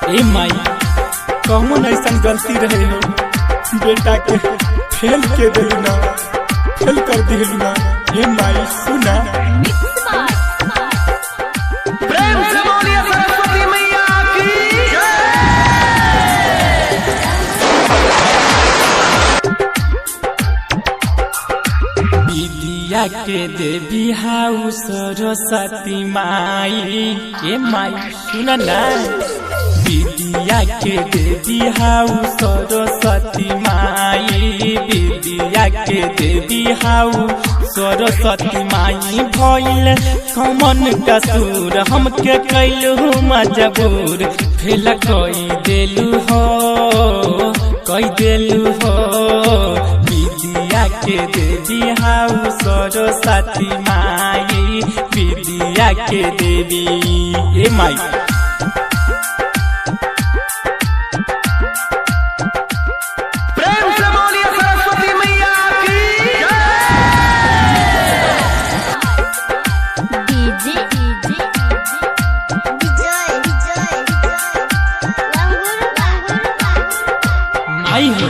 ए माई, कौन ऐसा गलती रहे हो बेटा के फेल के दिलू ना, फेल कर दिलू ना। ए माई सुना। प्रेम से बोलिए सरस्वती मैया की जय। विद्या के देवी हाउ सरस्वती माई। ए माई सुन ना। विद्या के देवी हाउ सरस्वती माई। विद्या के देवी हाउ सरस्वती माई। भइल कमन कसूर हमके कैलू मजबूर, फेल कई देलू हो, कई देलू हो। विद्या के देवी हाउ सरस्वती माई। विद्या के देवी। ए माई। प्रेम से बोलिए सरस्वती मैया की जय। डीजे डीजे विजय विजय लंगूर लंगूर माई हो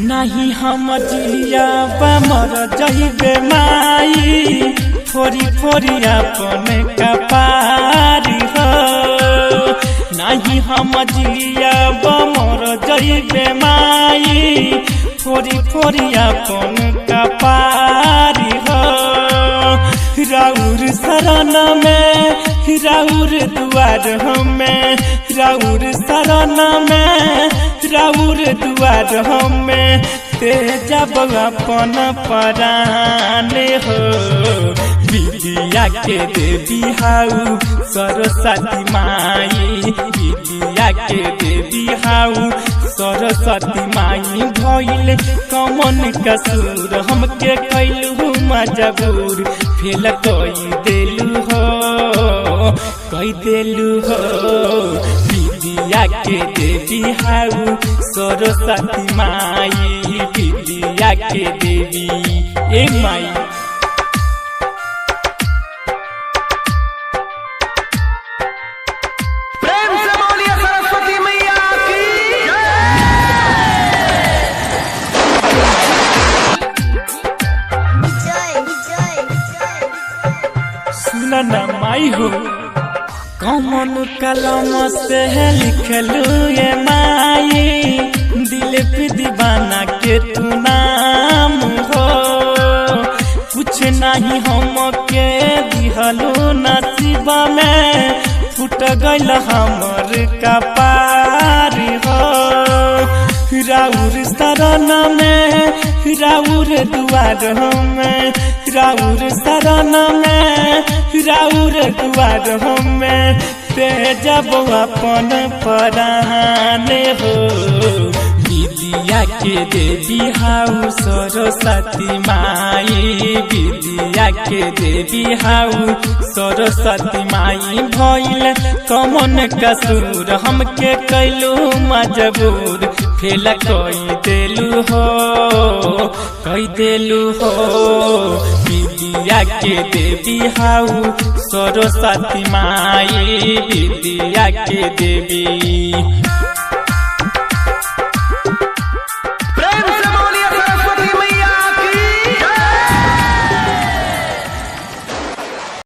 नहीं हम जिया मर जइबे माई, फोरी फोरी अपन कपारी हो। नहीं हम जिया मर जइबे माई, फोरी फोरी अपन कपारी हो। राउर शरण में, राउर दुआर हमें, राउर शरण में, राउर दुआर हमें, तेजब अपन परान हो। विद्या के देवी हाउ सरस्वती माई। विद्या के देवी हाउ सरस्वती माई। भइल कमन कसूर हमके कैलू मजबूर, फेल कई देलू हो, कई देलू हो। विद्या के देवी हाउ सरस्वती माई। विद्या के देवी। ए माई। प्रेम से बोलिए सरस्वती मैया की जय। विजय विजय सुन ना माई हो, कौन कलम से लिखलू ये माई, दिल पे दीवाना के तू नाम हो। कुछ नहीं हम के दिहलू नसीब में, फूट गइल हमर कपार हो। राउर शरण में, राउर दुआर हमें, राउर शरण में, राउर दुआर हमें, तेजब अपन परान हो। विद्या के देवी हाउ सरस्वती माई। विद्या के देवी हाउ सरस्वती माई। भइल कमन कसूर हमके कैलू मजबूर, फेल कई देलू हो, कई देलू हो। विद्या के देवी हाउ सरस्वती माई। विद्या के देवी।